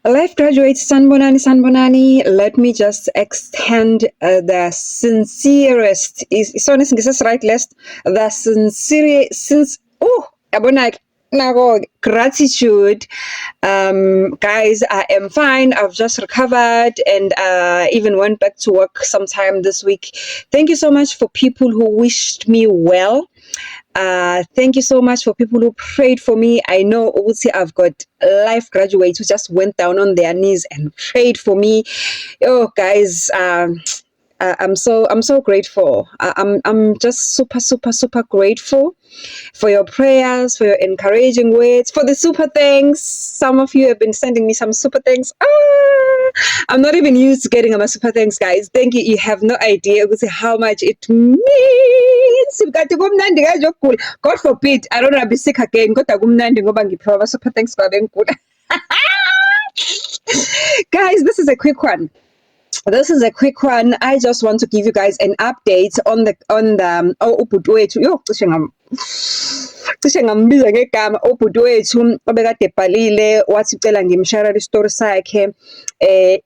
Life graduates, sanibonani, sanibonani. Let me just extend the sincerest, is isona isiNgisi right list, the sincere, since, oh, yabona ke, nako gratitude. Guys, I am fine. I've just recovered and even went back to work sometime this week. Thank you so much for people who wished me well. Thank you so much for people who prayed for me. I know ukuthi I've got life graduates who just went down on their knees and prayed for me. Oh, guys, I'm so grateful. I'm just super, super, super grateful for your prayers, for your encouraging words, for the super thanks. Some of you have been sending me some super thanks. Ah, I'm not even used to getting my super thanks, guys. Thank you. You have no idea ukuthi how much it means. Kanti kumnandi kanje ukugula. God forbid, I don't want to be sick again. Kodwa kumnandi ngoba ngiphiwa ama super thanks kwabe ngigula. Guys, this is a quick one. This is a quick one. I just want to give you guys an update on the oh, ubhuti wethu. Yo, cishe ngambiza ngegama ubhuti wethu obekade ebhalile wathi ucela ngimsharele isitori sakhe.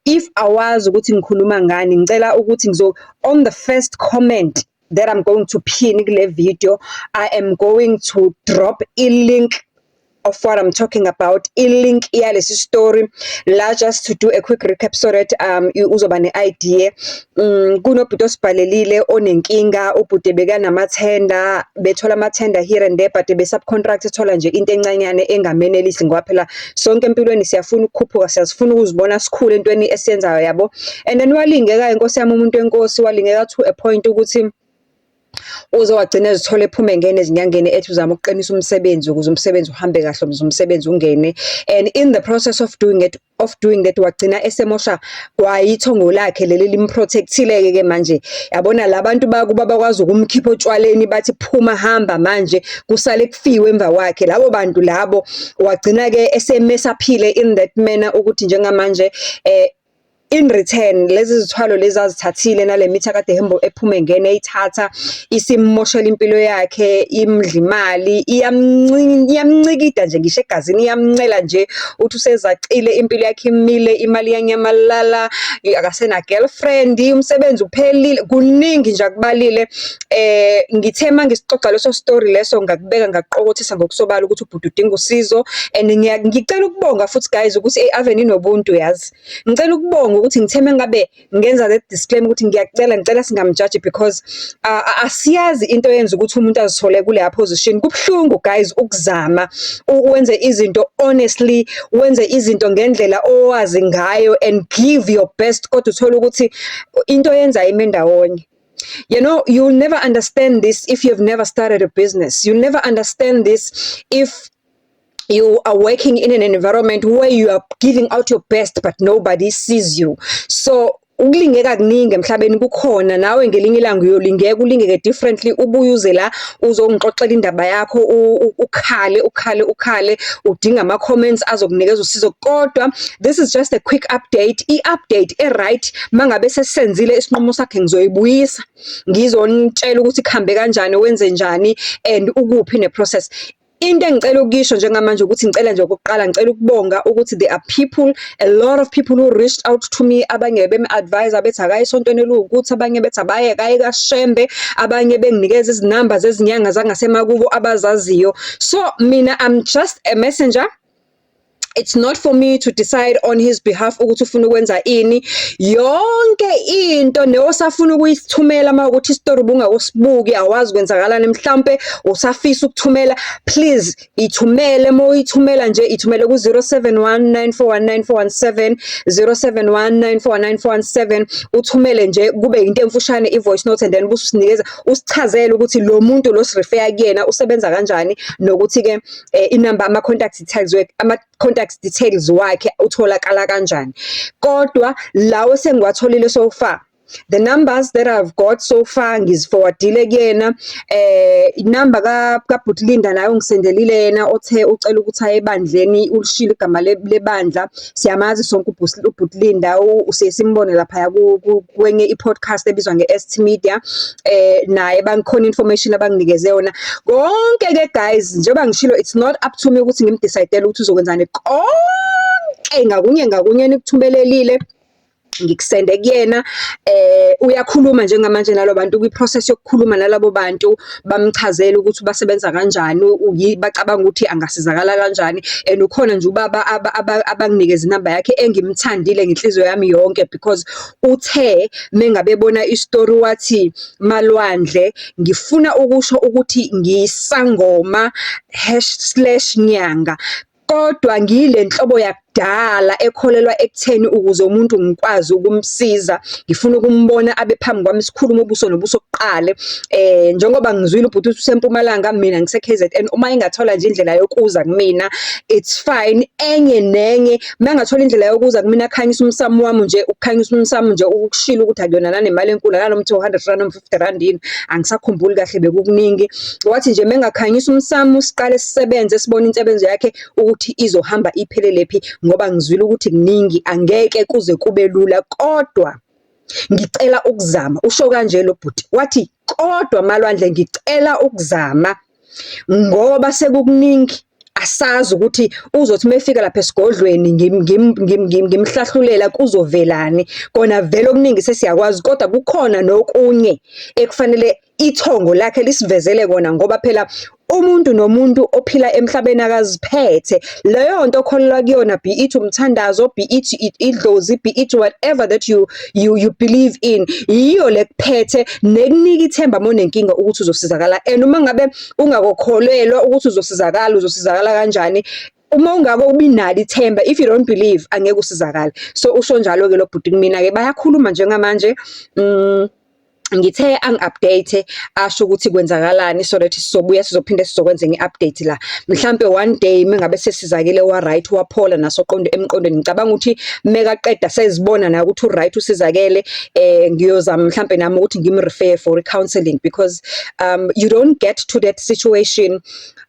If awazi ukuthi ngikhuluma ngani, ngicela ukuthi ngizo on the first comment that I'm going to pin kule video, I am going to drop a link of what I'm talking about, i-link yalesi story la, just to do a quick recap so that uzoba ne-idea. Kunobhuti osibhalelile onenkinga. Ubhuti bekanamathenda, bethola amathenda here and there, but be-subcontract, ethola nje into encanyane engamenelisi, ngoba phela sonke empilweni siyafuna ukukhuphuka, siyazifuna ukuzibona sikhule entweni esiyenzayo, yabo. And then walingeka, inkosi yami, umuntu wenkosi, walingeka to a point ukuthi uze wagcina ezithola ephume engena ezinyangeni, ethi uzama ukuqinisa umsebenzi ukuze umsebenzi uhambe kahle, ukuze umsebenzi ungene. And in the process of doing that, wagcina esemosha kwayithongo lakhe leli limprotectile ke manje, yabona. Labantu bakuba bakwazi ukumkhipha otshwaleni, bathi, "Phuma, hamba manje," kusale kufiwe emva kwakhe labo bantu labo. Wagcina ke esemesaphile in that manner ukuthi njengamanje, in return, lezi zithwalo lezi azithathile nale mithi akade ehamba ephume ngene eyithatha, isimmoshela impilo yakhe, imdla imali, iyamncikida nje ngisho egazini, iyamncela nje. Uthi usezacile, impilo yakhe imile, imali iyanyamalala, akasena girlfriend, umsebenzi uphelile, kuningi nje akubalile. Ngithe mangisixoxa leso story leso, ngakubeka ngakuqokothisa ngokusobala ukuthi ubhuti udinga usizo. And ngicela ukubonga futhi, guys, ukuthi ave ninobuntu, yazi. Ngicela ukubonga ukuthi ngithe mengabe ngenza that disclaimer ukuthi ngiyacela, ngicela singamjaji, because asiyazi into eyenza ukuthi umuntu azithole kuleya position. Kubuhlungu, guys, ukuzama wenze izinto honestly, wenze izinto ngendlela owazi ngayo and give your best, kodwa uthole ukuthi into oyenzayo ime ndawonye. You'll never understand this if you've never started a business. You'll never understand this if you are working in an environment where you are giving out your best but nobody sees you. So ukulingeka kuningi emhlabeni kukhona. Nawe ngelinye ilanga uyolingeka, ulingeke differently, ubuye uze la uzongixoxela indaba yakho, ukhale, ukhale, ukhale, udinga ama-comments azokunikeza usizo. Kodwa this is just a quick update. I-update e-right, mangabe sesenzile isinqumo sakhe, ngizoyibuyisa ngizonitshela ukuthi kuhambe kanjani, wenze njani and ukuphi ne-process. Into engicela ukuyisho njengamanje ukuthi ngicela nje okokuqala, ngicela ukubonga ukuthi there are people, a lot of people who reached out to me. Abanye bemi-advise-a bethi akaye esontweni eliwukuthi, abanye bethi abaye akaye kaShembe, abanye benginikeza izinamba zezinyanga zangasemakubo abazaziyo. So mina, I'm just a messenger. It's not for me to decide on his behalf ukuthi ufuna ukwenza ini. Yonke into newosafuna ukuyithumela, uma ukuthi isitori ubungakosibuki, awazi kwenzakalani, mhlampe usafisa ukuthumela, please ithumele. Uma uyithumela nje, ithumele ku-071 941 9417, 071 941 9417. Uthumele nje kube into emfushane, i-voice note, and then bususinikeza, usichazele ukuthi lo muntu lo si-refer kuyena usebenza kanjani, nokuthi-ke inamba, ama-contact details, ama-contact details wakhe utholakala kanjani. Kodwa lawo esengiwatholile so far, the numbers that I've got so far, ngiziforwardile kuyena. Inamba kaBhuti Linda naye ungisendelile yena, othe ucela ukuthi aye ebandleni, ulishilo igama lebandla. Siyamazi sonke uBhuti Linda, usiye simbone laphaya kwenye i-podcast ebizwa nge-ST Media. Naye bangikhona information abanginikeze yona. Konke-ke, guys, njengoba ngishilo, it's not up to me ukuthi ngimdecide ukuthi uzokwenzani. Konke. Konke ngakunye ngakunye enikuthumelelile ngikusende kuyena. Uyakhuluma njengamanje nalo bantu, kwi-process yokukhuluma nalabo bantu, bamchazele ukuthi basebenza kanjani, bacabanga ukuthi angasizakala kanjani. And ukhona nje ubaba abanginikeze inamba yakhe engimthandile ngenhliziyo yami yonke because uthe mengabe ebona isitori wathi, "Malwandle, ngifuna ukusho ukuthi ngiyisangoma hash slash nyanga, kodwa ngiyile nhlobo yakudala ekholelwa ekutheni ukuze umuntu ngikwazi ukumsiza, ngifuna ukumbona abe phambi kwami, sikhulume ubuso nobuso kuqale. Njengoba ngizwile ubhuti uthi useMpumalanga, mina ngise-KZN. Uma engathola nje indlela yokuza kumina, it's fine. Enye nenye, uma engathola indlela yokuza kumina akhanyise umsamo wami nje, ukukhanyisa umsamo nje ukushilo ukuthi akuyona nanemali enkulu, akanoma R200 noma R50 yini, angisakhumbuli kahle, bekukuningi. Wathi nje uma engakhanyisa umsamo, siqale sisebenze, sibone insebenzo yakhe ukuthi izohamba iphelele phi, ngoba ngizwile ukuthi kuningi, angeke kuze kube lula, kodwa ngicela ukuzama." Usho kanje lo bhuti, wathi, "Kodwa Malwandle, ngicela ukuzama ngoba sekukuningi, asazi ukuthi uzothi uma efika lapha esigodlweni ngimhlahlulela kuzovelani. Kona vele okuningi sesiyakwazi, kodwa kukhona nokunye ekufanele ithongo lakhe lisivezele kona, ngoba phela umuntu nomuntu ophila emhlabeni akaziphethe. Leyo nto okholelwa kuyona, be it umthandazo, be it idlozi, be it whatever that you believe in, yiyo lekuphethe nekunika ithemba uma unenkinga ukuthi uzosizakala. And uma ngabe ungakokholelwa ukuthi uzosizakala, uzosizakala kanjani? Uma ungako ubi nalo ithemba, if you don't believe, angeke usizakale." So usho njalo-ke lo bhuti kumina-ke, bayakhuluma njengamanje. Ngithe angi-update, asho ukuthi kwenzakalani, so that sizobuya sizophinde sizokwenza enye i-update la. Mhlampe one day mengabe sesizakele, wa-right, waphola nasoqondo emqondweni, ngicabanga ukuthi mekaqeda sezibona naye ukuthi u-right, usizakele, ngiyozama mhlampe nami ukuthi ngim-refer for i-counselling, because you don't get to that situation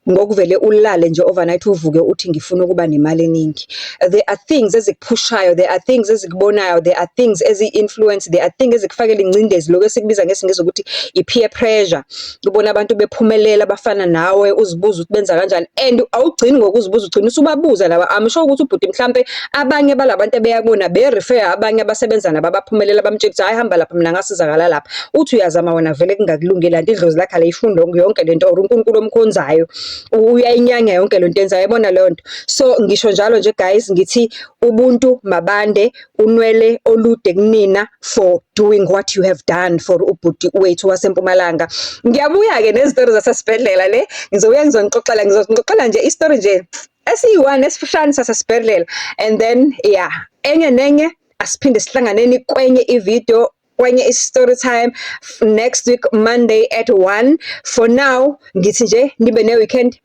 ngokuvele ulale nje overnight, uvuke uthi ngifuna ukuba nemali eningi. There are things ezikuphushayo, there are things ezikubonayo, there are things ezi-influence, there are things ezikufakela ingcindezi, lokhu esikubiza ngesiNgisi ukuthi i-peer pressure. Ubona abantu bephumelela abafana nawe, uzibuze ukuthi benza kanjani, and awugcini ngokuzibuza, ugcina usubabuza laba. I'm sure ukuthi ubhuti mhlampe abanye balabantu ebeyabona be-refer abanye abasebenza nabo abaphumelela, bamtshela ukuthi, "Hhayi, hamba lapha, mina ngasizakala lapha." Uthi uyazama wena, vele kungakulungeli, anti idlozi lakhe aliyifuni yonke lento, or uNkulunkulu omkhonzayo uyayinyanya yonke lento enzayo, yabona leyo nto. So ngisho njalo nje guys, ngithi ubuntu mabande, unwele olude kunina for doing what you have done for ubhuti wethu waseMpumalanga. Ngiyabuya-ke nezitori zasesibhedlela le, ngizobuya ngizonixoxela, ngizonixoxela nje isitori nje esiyi-one esifushane sasesibhedlela, and then yeah, enye nenye asiphinde sihlanganeni kwenye ividiyo, kwenye i-story time next week Monday at 1. For now ngithi nje nibe ne-weekend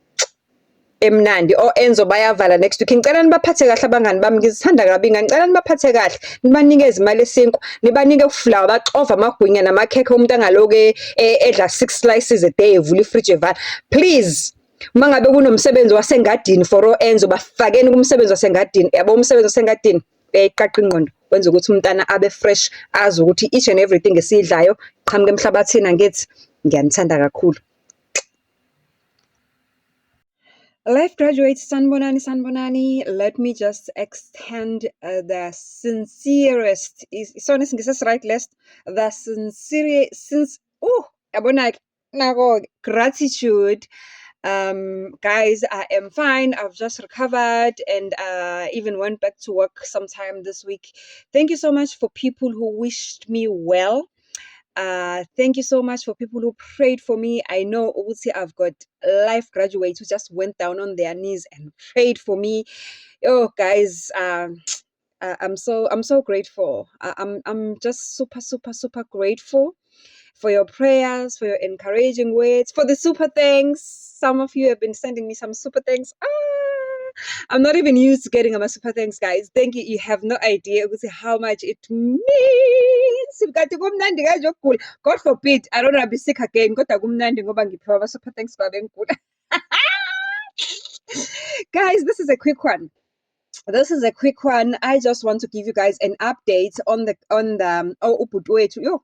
emnandi. O-Enzo bayavala next week. Ngicela nibaphathe kahle abangani bami, ngizithanda kabi ingane. Ngicela nibaphathe kahle, nibanikeze imali yesinkwa, nibanike ufulawa, baxove amagwinya namakhekhe, umuntu angaloku edla six slices a day, evula ifriji evala. Please, uma ngabe kunomsebenzi wasengadini for o-Enzo, bafakeni kumsebenzi wasengadini. Yabo, umsebenzi wasengadini uyayiqaqa ingqondo, wenza ukuthi umntana abe fresh, azi ukuthi each and everything esiyidlayo qhamuka emhlabathini. Angithi ngiyanithanda kakhulu. Life graduates, sanibonani, sanibonani. Let me just extend the sincerest, isona isiNgisi esi-right lesi? The sincere, since, yabona-ke, nako-ke, gratitude. Guys, I am fine. I've just recovered and even went back to work sometime this week. Thank you so much for people who wished me well. Thank you so much for people who prayed for me. I know ukuthi I've got life graduates who just went down on their knees and prayed for me. Oh, guys, I'm so grateful. I'm just super, super, super grateful for your prayers, for your encouraging words, for the super thanks. Some of you have been sending me some super thanks. Ah, I'm not even used to getting my super thanks, guys. Thank you. You have no idea ukuthi how much it means. Kanti kumnandi kanje ukugula. God forbid, I don't want to be sick again. Kodwa kumnandi ngoba ngiphiwa ama super thanks babe ngigula. Guys, this is a quick one. This is a quick one. I just want to give you guys an update on the oh, ubhuti wethu. Yo,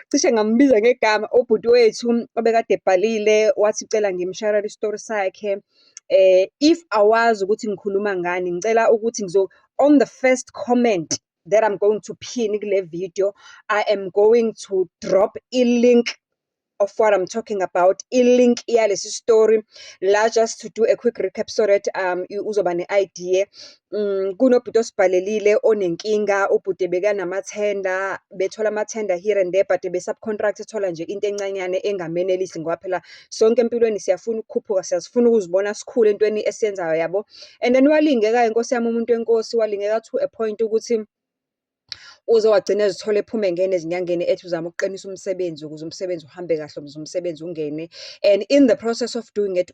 cishe ngambiza ngegama, ubhuti wethu obekade ebhalile wathi ucela ngimsharele isitori sakhe. If awazi ukuthi ngikhuluma ngani, ngicela ukuthi on the first comment that I'm going to pin kule video, I am going to drop i-link of what I'm talking about, i-link yalesi story la, just to do a quick recap so that uzoba ne-idea. Kunobhuti osibhalelile onenkinga, ubhuti bekanamathenda, bethola amathenda here and there, but ebe-subcontract, ethola nje into encanyane engamenelisi, ngoba phela sonke empilweni siyafuna ukukhuphuka, siyafuna ukuzibona sikhula entweni esiyenzayo, yabo. And then walingeka-ke, Nkosi yami, umuntu wenkosi, walingeka to a point ukuthi uze wagcina ezithola ephume engena ezinyangeni, ethi uzama ukuqinisa umsebenzi ukuze umsebenzi uhambe kahle, ukuze umsebenzi ungene. And in the process of doing that,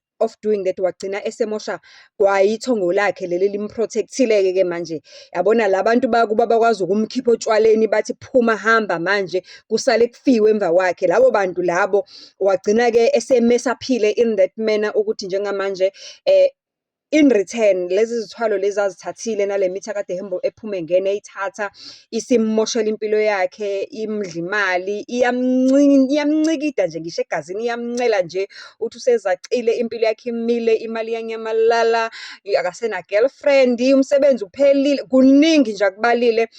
wagcina esemosha kwayithongo lakhe leli elim-protect-ile-ke ke manje. Yabona la bantu bakubo abakwazi ukumkhipha otshwaleni, bathi, "Phuma, hamba manje, kusale kufiwe emva kwakhe." Labo bantu labo wagcina-ke esemesaphile in that manner ukuthi njengamanje in return lezi zithwalo lezi azithathile nale mithi akade ehamba ephuma engena eyithatha, isimmoshela impilo yakhe, imudla imali, iyamncikida nje ngisho egazini, iyamncela nje. Uthi usezacile, impilo yakhe imile, imali iyanyamalala, akasena girlfriend, umsebenzi uphelile, kuningi nje akubalile.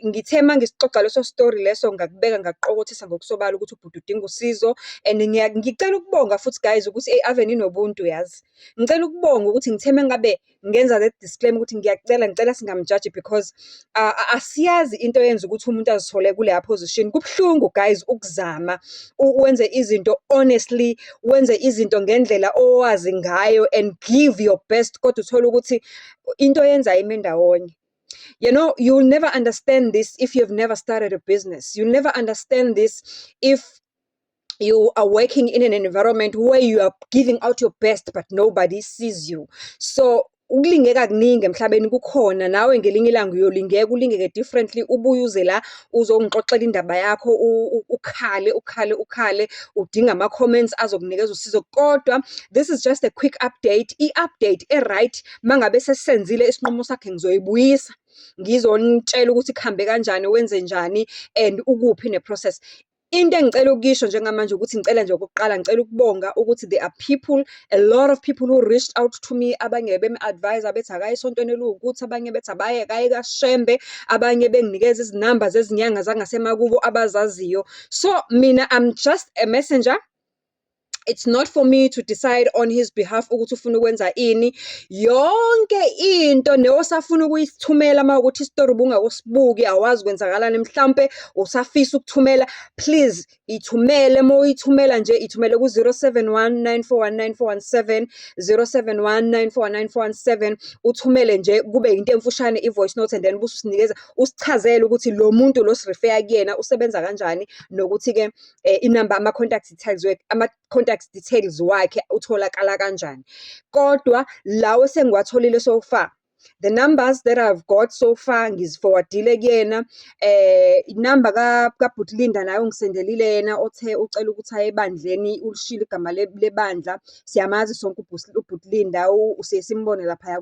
Ngithe uma ngisixoxa leso story leso, ngakubeka ngakuqokothisa ngokusobala ukuthi ubhuti udinga usizo. And ngicela ukubonga futhi, guys, ukuthi eyi, ave ninobuntu yazi. Ngicela ukubonga ukuthi ngithe uma ngabe ngenza le disclaimer ukuthi ngiyacela, ngicela singamjaji, because asiyazi into eyenza ukuthi umuntu azithole kuleya position. Kubuhlungu, guys, ukuzama wenze izinto honestly, wenze izinto ngendlela owazi ngayo and give your best, kodwa uthole ukuthi into oyenzayo ime ndawonye. You'll never understand this if you've never started a business. You'll never understand this if you are working in an environment where you are giving out your best but nobody sees you. So ukulingeka kuningi emhlabeni kukhona, nawe ngelinye ilanga uyolingeka, ulingeke differently, ubuye uze la uzongixoxela indaba yakho, ukhale, ukhale, ukhale, udinga ama-comments azokunikeza usizo. Kodwa this is just a quick update. I-update e-right, uma ngabe sesenzile isinqumo sakhe, ngizoyibuyisa ngizonitshela ukuthi kuhambe kanjani, wenze njani and ukuphi ne-process. Into engicela ukuyisho njengamanje ukuthi ngicela nje okokuqala, ngicela ukubonga ukuthi there are people, a lot of people who reached out to me. Abanye bemi-advise-a bethi akaye esontweni eliwukuthi, abanye bethi abaye, akaye kaShembe, abanye benginikeza izinamba zezinyanga zangasemakubo abazaziyo. So mina, I'm just a messenger. It's not for me to decide on his behalf ukuthi ufuna ukwenza ini. Yonke into newosafuna ukuyithumela, uma kuwukuthi isitori ubungakosibuki, awazi kwenzakalani, mhlampe usafisa ukuthumela, please ithumele. Uma uyithumela nje, ithumele ku-071 941 9417, 071 941 9417. Uthumele nje kube into emfushane, i-voice note, and then ubususinikeza, usichazele ukuthi lo muntu lo esi-refer-a kuyena usebenza kanjani, nokuthi-ke inamba, ama-contact details wakhe utholakala kanjani. Kodwa lawa esengiwatholile so far, the numbers that I've got so far, ngizi-forward-ile kuyena. Inamba kaBhuti Linda naye ungisendelile yena, othe ucela ukuthi aye ebandleni, ulishilo igama lebandla. Siyamazi sonke uBhuti Linda, siye simbone laphaya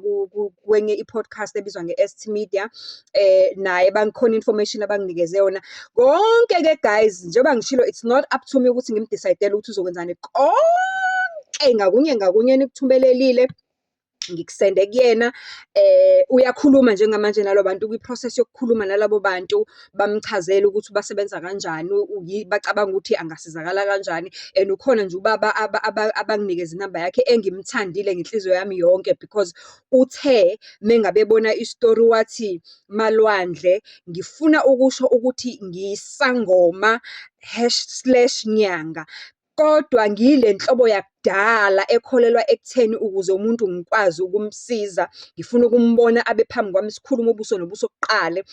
kwenye i-podcast ebizwa nge-S_T Media. Naye khona information abanginikeze yona. Konke-ke, guys, njengoba ngishilo, it's not up to me ukuthi ngim-decide-ele ukuthi uzokwenzani. Konke ngakunye ngakunye enikuthumelelile ngikusende kuyena. Uyakhuluma njengamanje nalo bantu, kwi-process yokukhuluma nalabo bantu, bamchazele ukuthi basebenza kanjani, bacabanga ukuthi angasizakala kanjani. And ukhona nje ubaba abanginikeze inamba yakhe, engimthandile ngenhliziyo yami yonke, because uthe mengabe ebona isitori wathi, "Malwandle, ngifuna ukusho ukuthi ngiyisangoma hash slash nyanga. Kodwa ngile nhlobo yakudala ekholelwa ekutheni ukuze umuntu ngikwazi ukumsiza, ngifuna ukumbona abe phambi kwami, sikhulume ubuso nobuso kuqale.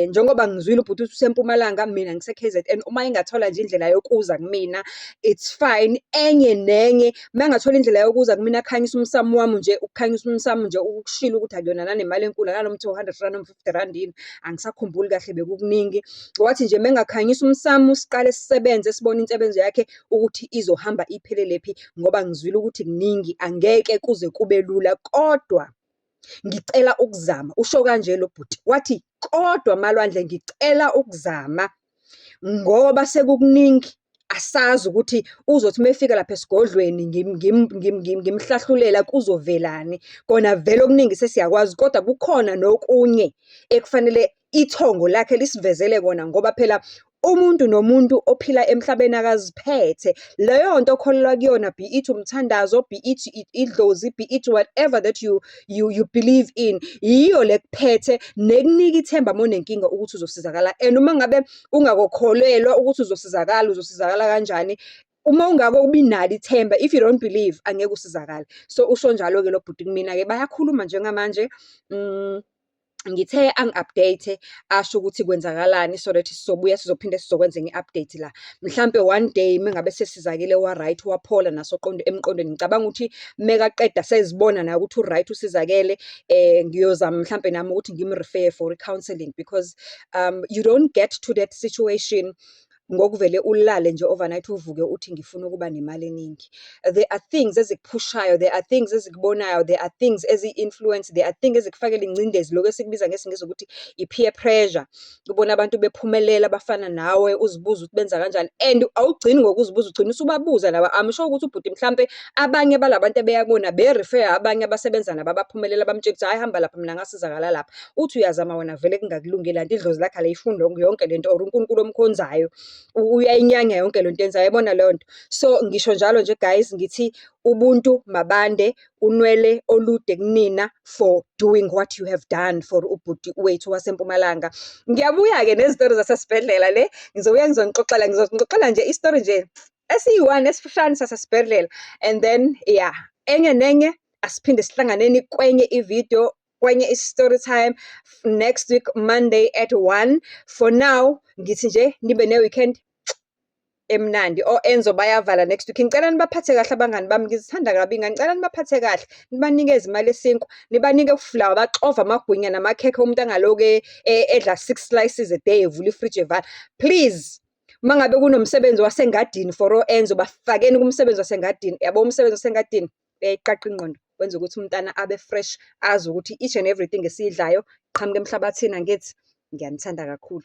Njengoba ngizwile ubhuti uthi useMpumalanga, mina ngise-KZN. Uma engathola nje indlela yokuza kumina, it's fine. Enye nenye, uma engathola indlela yokuza kumina, akhanyise umsamo wami nje, ukukhanyisa umsamo nje, ukushilo ukuthi akuyona nanemali enkulu, anganoma R200 noma R50 yini, angisakhumbuli kahle, bekukuningi. Wathi nje uma engakhanyisa umsamo, siqale sisebenze, sibone insebenzo yakhe ukuthi izohamba iphelelephi, ngoba ngizwile ukuthi kuningi, angeke kuze kube lula, kodwa ngicela ukuzama." Usho kanje lo bhuti, wathi, "Kodwa Malwandle, ngicela ukuzama ngoba sekukuningi." Asazi ukuthi uzothi uma efika lapha esigodlweni ngimhlahlulela kuzovelani. Kona vele okuningi sesiyakwazi, kodwa kukhona nokunye ekufanele ithongo lakhe lisivezele kona ngoba phela umuntu nomuntu ophila emhlabeni akaziphethe. Leyo nto okholelwa kuyona, be it umthandazo, be it idlozi, be it whatever that you believe in, yiyo le ekuphethe nekunika ithemba uma unenkinga ukuthi uzosizakala. And uma ngabe ungakokholelwa ukuthi uzosizakala, uzosizakala kanjani? Uma ungako nalo ithemba, if you don't believe, angeke usizakale. So, usho njalo-ke lo bhuti kumina-ke, bayakhuluma njengamanje. Ngithe angi-update-e, asho ukuthi kwenzakalani so that sizobuya sizophinde sizokwenza enye i-update la. Mhlampe one day uma ngabe sesizakele wa-right, waphola emqondweni, ngicabanga ukuthi mekaqeda sezibona naye ukuthi u-right, usizakele, ngiyozama mhlampe nami ukuthi ngim-refer for i-counselling because you don't get to that situation ngokuvele ulale nje overnight uvuke uthi ngifuna ukuba nemali eningi. There are things ezikuphushayo, there are things ezikubonayo, there are things eziyi-influence, there are things ezikufakela ingcindezi, lokhu esikubiza ngesiNgisi ukuthi i-peer pressure. Ubone abantu bephumelela abafana nawe, uzibuze ukuthi benza kanjani and awugcini ngokuzibuza, ugcina usubabuza nabo. I'm sure ukuthi ubhuti mhlampe abanye bala bantu ebeya kubona be-refer abanye abasebenza nabo abaphumelela, bamtshela ukuthi hhayi, hamba lapha, mina ngasizakala lapha. Uthi uyazama wena vele kungakulungeli, kanti idlozi lakhe aliyifuni yonke lento or uNkulunkulu omkhonzayo uyayinyanya yonke lento oyenzayo, uyayibona leyo nto? So, ngisho njalo nje guys, ngithi ubuntu mabande, unwele olude kunina for doing what you have done for ubhuti wethu waseMpumalanga. Ngiyabuya-ke nezitori zasesibhedlela le, ngizobuya ngizonixoxela, ngizonixoxela nje isitori nje esiyi-one esifushane sasesibhedlela and then yeah, enye nenye asiphinde sihlanganeni kwenye ividiyo, kwenye i-story time next week Monday at 1. For now, ngithi nje nibe ne-weekend emnandi. O-Enzo bayavala next week. Ngicela nibaphathe kahle abangani bami, ngizithanda kabi ingane. Ngicela nibaphathe kahle, nibanikeze imali yesinkwa, nibanike ufulawa, baxove amagwinya namakhekhe, umuntu angaloku edla six slices a day, evula ifriji evala. Please, uma ngabe kunomsebenzi wasengadini for o-Enzo, bafakeni kumsebenzi wasengadini. Yabo umsebenzi wasengadini uyayiqaqa ingqondo, wenza ukuthi umntana abe fresh, azi ukuthi each and everything esiyidlayo iqhamuka emhlabathini, angithi? Ngiyanithanda kakhulu.